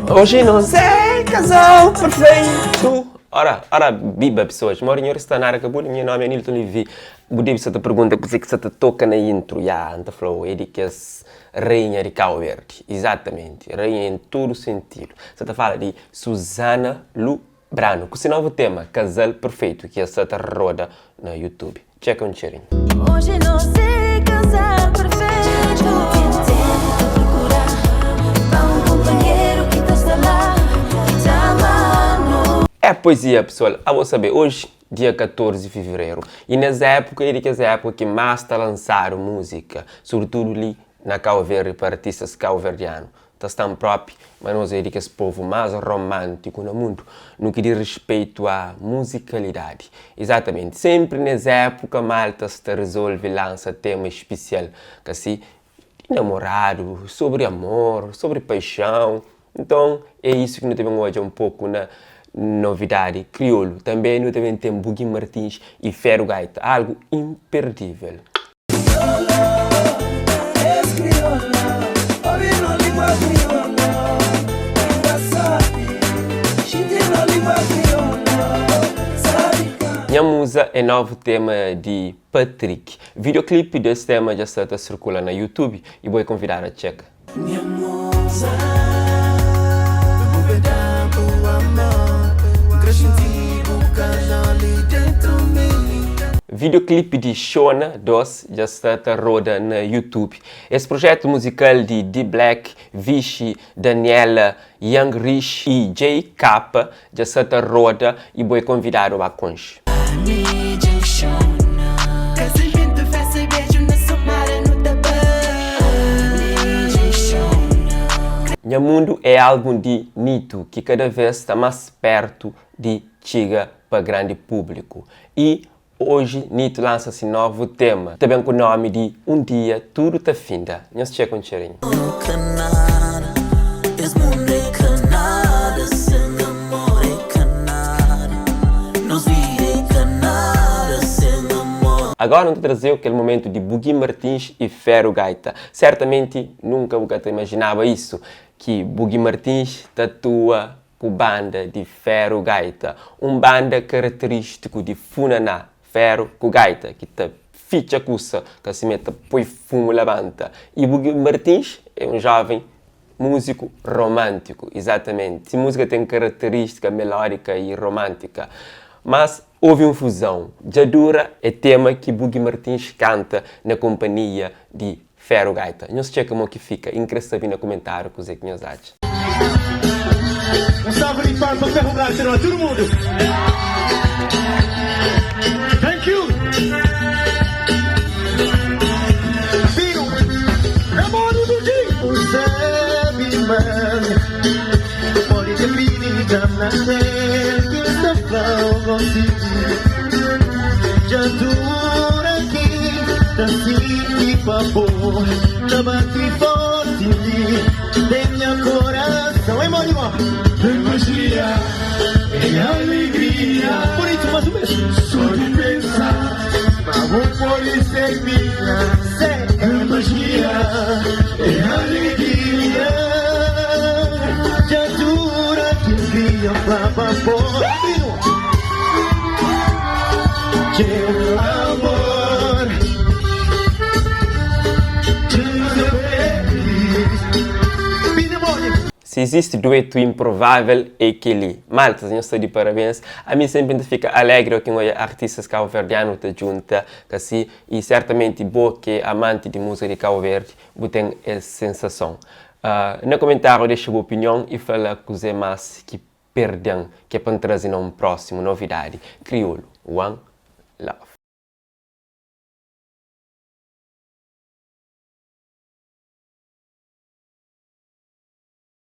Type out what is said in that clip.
Oji nos é kazal perfeitu. Ora, ora biba pesoas, modi nhor sta nada ka buli, nha nomi é Nilton Levy. Bu debe sa ta pergunta kuzê ki sa ta toka na intro. Ya, N ta fla-u, é di kes rainha di Kau Verdi. Izatamenti, rainha en tudu sentidu. Sa ta fala di Suzana Lubrano ku se novu tema Kazal Perfeitu ki sa ta roda na YouTube. Txeka un txerinhu. Oji nos é kazal perfeitu. Ten ténpu ta prokura pa un kunpanheru ki ta sta la, ki ta ama-nu. É poesia pessoal, abo sabe oji dia 14 di fevereru y nes époka é di kes époka ki más ta lansadu múzika, sobretudu li na Kau Verdi pa artistas kauverdianu. Ta sta-m propi ma nos é di kes povu más romántiku na mundu nu ki di rispeitu a muzikalidadi. Izatamenti, senpri nes épuka maltas ta rizolve lansa tema ispisial, kasi, di namoradu, sobri amor, sobri paixãu. Nton, é isu ki nu ta ben odja un poku na novidadi kriolu. Tanbe nu ta ben ten Bugin Martins y Feru Gaita, algu inperdível. Nha Muza é novu tema di Patrick. Videoclip des tema dja sta ta sirkula na YouTube y bo é konvidadu a txeka. Nha muza, bu be da bu amor, N kre xinti bu kalor li dentu mi. Videoclip di Xona 2 dja sta ta roda na YouTube. Es projetu muzikal di D-Black, Vici, Daniela, Young Rich y Jay K dja sta ta roda y bo é konvidadu ba konxe. Ami dja N xona. Kazamentu, festa y beju na somada nu ta bai. Ami dja N xona. Nha Mundu é álbum di Nito ki kada vez sta más pertu di txiga pa grandi públiku y Oji Nito lansa si novu tema, ta ben ku nomi di Un Dia Tudu Ta Finda. Nhos txeka un txerinhu. Nu ka nada, es mundu é ka nada Sen amor é ka nada, nos vida é ka nada Sen amor. Agora nu ta traze-u kel momentu di Bugui Martins y Feru Gaita. Sertamenti nunka bu ka ta imajinaba isu, ki Bugui Martins ta atua ku banda di Feru Gaita, un banda karaterístiku di funaná, feru ku gaita, ki ta fitxa kusa, ka simé ta poi fumu labanta. Y Bugi Martins é un jóven múziku romántiku, izatamenti. Si múzika ten karaterístika melódika y romántika, mas ovi un fuzon dja dura é tema ki Bugi Martins kanta na konpanhia di Feru gaita. Nhos txeka mo ki fika y N kre sabe na kumentáriu kuze ki nhos atxa. Um salva de palmas pa Ferro Gaita na tudo mundo. Thank you. Biro, é modo do dia. Sabe, man, pode ter pedido na que está falando Dja dura ki ta sinti pa bo Ta bati forti li den nha korason Ei modi mo? É magia, é alegria Bonito mais um vez Só di pensa ma bo pode ser minha É magia, é alegria Dja dura ki N kria fla pa bo Txeu amor Si izisti duetu inprovável é kel-li. Maltas, nhos sta di parabéns. Ami senpri N ta fika alegri ó ki N odja artistas kabuverdianu ta djunta kasi y sertamenti bo ki é amanti di múzika di Kabu Verdi bu ten es sensason. Na komentáriu dexa bu opinion y fla la kuzê más ki Perden, ki é pa N traze na un prósimu novidadi kriolu. One love.